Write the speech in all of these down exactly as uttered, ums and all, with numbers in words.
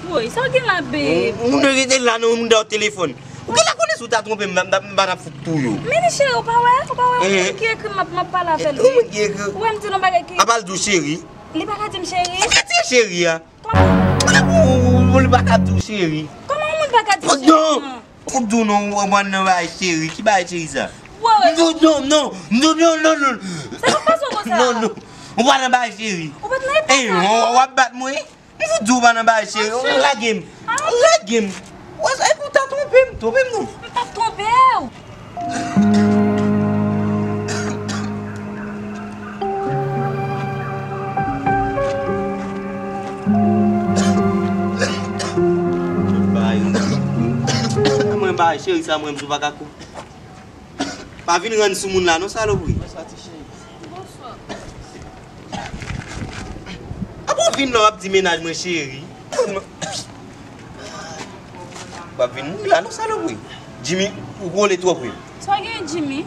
Woy, sa w gen la, babe? Ou, ou rete la, non, moun da w telefòn. Ou gen la konnen si w ta twonpe m, m, m, m pa t ap fout touye w. Men li, cheri, ou pa wè? Ou pa wè? Ou ki ekri m, m ap, m ap pale avè l. Ou moun ki ekri. Ou wè m di l yon bagay ki. A pa l di w cheri. Li pa ka di m cheri. Ou ka di cheri a. Kòman? Ou, ou, ou, li pa ka di w cheri. Kòman yon moun pa ka di cheri? Non. Ou di w non, ou pa nan bagay cheri. Ki bagay cheri sa? Woy. Non, non, non. Non, non, non, non. Sa pa fason konsa. Non, non. Ou pa nan bagay cheri. Ou pa t nan eta sa. Ey, w ap bat mwen? M fout di w pa nan bagay cheri. Lage m. Lage m. Wè sa, epi w ta twonpe m. Twonpe m non. M p ap twonpe w. Mwen bagay cheri sa, mwen m sou pa ka kou. Pa vin rann sou moun la non, salopri. Bonswa. Apa w vin la w ap di mennaj mwen cheri? W ap vin mouri la non, salopri. Jimmy, ou kole twòp wi. Sa w gen, Jimmy?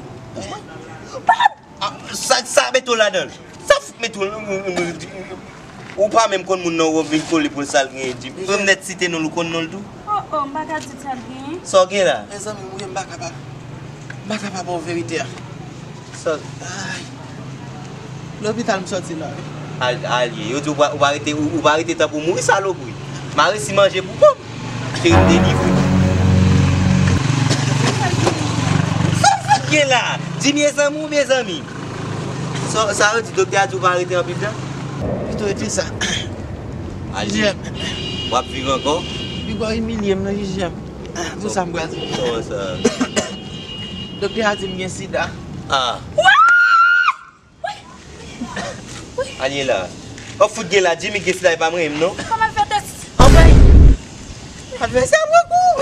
Ah, sa, sa mete w ladan l? Sa fout mete w, ou pa menm konn moun nan, ou vin kole pou l, sa l gen, Jimmy. Premye nèt site non l, ou konn non l tou? Oh, oh, m pa ka di sa l genyen. Sa w gen la? Mezanmi, mouye, m pa kapab. M pa kapab ba w verite a. Sa? Ay. Lopital m sòti la wi. Al, al ye. Yo di w pa, ou pa rete, ou, ou pa rete tan pou mouri, salopri. M a resi manje pou kò m. Cheri m delivre. Sa w fout gen la? Jimmy e zanmi w oubyen zanmi? Sa, sa yo di, doktè a di w pa rete anpil tan? Pito rete sa. Al ye. Jijè m. W ap viv ankò? Piga w imilye m nan, jijè m. Ah, pou sa m pral di. Kòman sa? Doktè a di m gen sida. Ah. Al ye la. W ap fout gen la, Jimmy gen sida, e pa mwen menm non. Kòman l fè tès? Anmwey! Advèsè a pran kou.